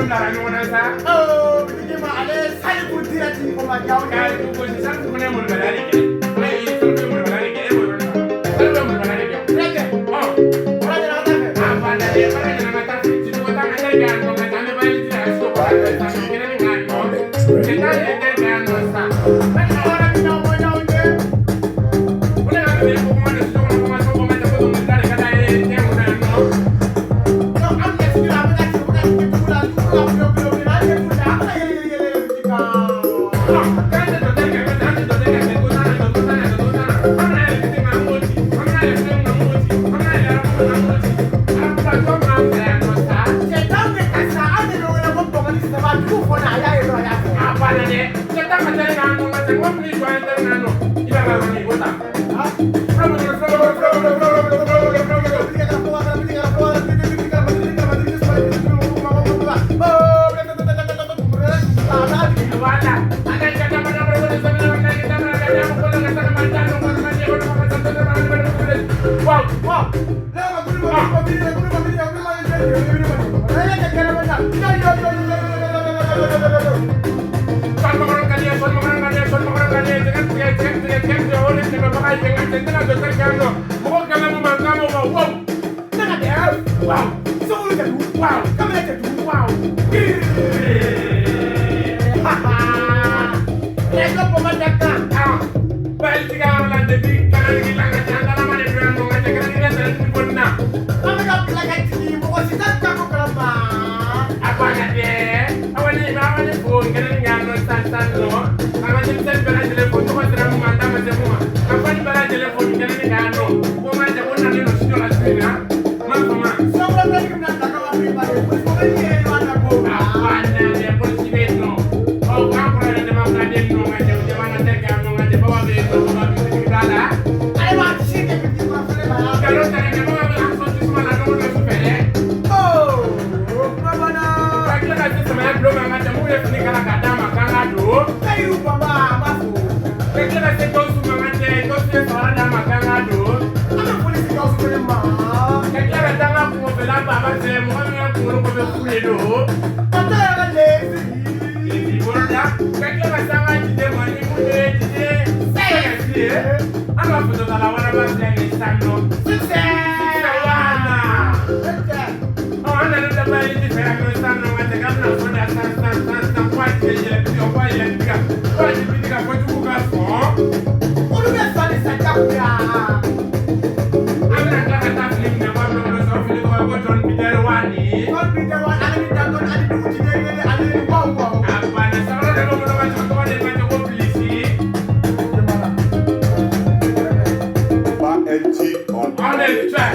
Bilara ɲɔgɔn na sa. Oh, bitigi ma ale Salifu direct o ma diya aw K'a ye. ko Salifu fana ye molobaliya de kɛ. Ayi, Salifu ye molobaliya de kɛ, e b'o yɔrɔ la. Salifu ye molobaliya de kɛ. Direct. Ɔ. Baara ɲɛna, an t'a fɛ. A banna dɛ, baara ɲɛna, ka taa fɛ. Studio t'an ka terikɛ yan nɔ, ka taa an bɛ bayɛlɛ ti la studio kɔnɔ sisan nɔ, kɛnɛ ni k'a nɔ. Cɛ t'an yɛrɛ terikɛ yan nɔ sisan. Bari baara min n'aw ma diya aw ye. Ko ne ka fini ko kuma de studio kɔnɔ, ko ma se ko ma tɛ ko dɔnkilida de ka d'a ye diɲɛ kɔnɔ yan nɔ. Non, an bɛ studio la, an bɛ taa ci, u bɛ ka jigin dugu la, dugu la, kulo kulo kulo, an tɛ dugu la, an bɛ ka yɛlɛ yɛlɛ yɛlɛ bitigi kan. K'an tɛ dɔkitɛri kɛ, an tɛ dɔkitɛri kɛ, ko t'an na, dɔkitɛri t'an na, dɔkitɛri t'an na. An bɛna yɛlɛ bitigi kan, an b'o ci. An bɛna yɛlɛ fɛn min kan, an b'o ci. An bɛna yɛlɛ arabu kan, an b'o ci. Arabu ka jɔn b'an fɛ yan nɔ sa. Cɛ t'anw de ka sa, an de bɛ wele ko bɔgɔli saba, dugu fɔ na, a y'a ye dɔrɔn, a y'a fɔ. A banna dɛ. Cɛ t'an ka teri k'an nɔ, ka cɛ mɔgɔ min jɔ an teri k'an nɔ. I b'a ka yɔrɔnin, i b'o ta. Ah. Fura bolo, fura bolo, fura bolo, fura bolo, fura bolo, fura bolo. Voilà. Ana cɛ ta ma da bolo, sɛbɛn ma da, ta ma da, ko la ka sa ma da, ko ma da, ko ma da, ko ma da. Waaw. Sol makɔnɔ ka di ye, sol makɔnɔ ka di ye, sol makɔnɔ ka di ye, tigɛ tigɛ tigɛ tigɛ tigɛ tigɛ, o de tɛmɛbaga ye nka cɛ tɛna dɔkitɛri kɛ yan nɔ. Mɔgɔ kɛmɛ mun ma n kan m'o ma, wow. Waaw. Waaw. Waaw. Ah, bali tigɛ yɔrɔ la depuis kanali la ka ca, an dalama de don yan nɔ, nka cɛ kanali la sɛnɛ ti bɔ nin na. A banna dɛ. Awali awali fo kɛnɛ nin kan nɔ sisan sisan nɔ. An ka denmisɛnnin bɛɛ lajɛlen fo, tɔgɔ sera mun ma, an ta ma se mun ma. Ka fani bɛɛ lajɛlen fo nin kɛnɛ nin kan nɔ. Ko n ka cɛ ko n nalen don studio la su in na. N m'a faamu. A banna dɛ, polisi bɛ yen nɔ. Ɔ, k'an kɔrɔ yɛrɛ dama fila den nɔ, nka cɛ u jama ka terikɛ yan nɔ, nka cɛ baba bɛ yen nɔ, baba bɛ bitigi da la. Nkalon tɛ dɛ, baba bɛ an sɔn tasuma la don o don sufɛ dɛ. Ka tila ka se samaya bulon ma, nka cɛ mun ye fini kala k'a d'a ma k'an ka don. Ka tila ka se Gawusu ma, nka cɛ Gawusu ye samara d'a ma k'an ka don. Ka tila ka taa an ka kungofɛla baba fɛ, mɔgɔ min ka kunkolo kɔfɛ fu de don. I bolo da. Ka tila ka se an ka jide ma ni mun ye jide sɛgɛsi ye. An ka fototala waraba filɛ nin ye sisan nɔ. Wana. Ɔ, an nana da bayɛlɛ fɛ yan nɔ sisan nɔ, nka cɛ k'an bɛna fɔ da sisan sisan sisan sisan ko a tile yɛlɛ bitigi kan, ko a yɛlɛ bitigi kan, ko a ti bitigi kan, kojugu ka sɔn. Olu bɛ sɔn ni san jagoya. An bɛna tila ka taa fili minɛ, k'a bɛna wolo sɔrɔ fili tɔgɔ ye ko John Peter Wani. John Peter wa ale ni Danton ale ni dugu jiden yele ale ni waw waw. A banna, samara dɔ bɛ n bolo ka cɛ o tɔgɔ de ma cɛ ko Bilisi. Ba LG on On the track.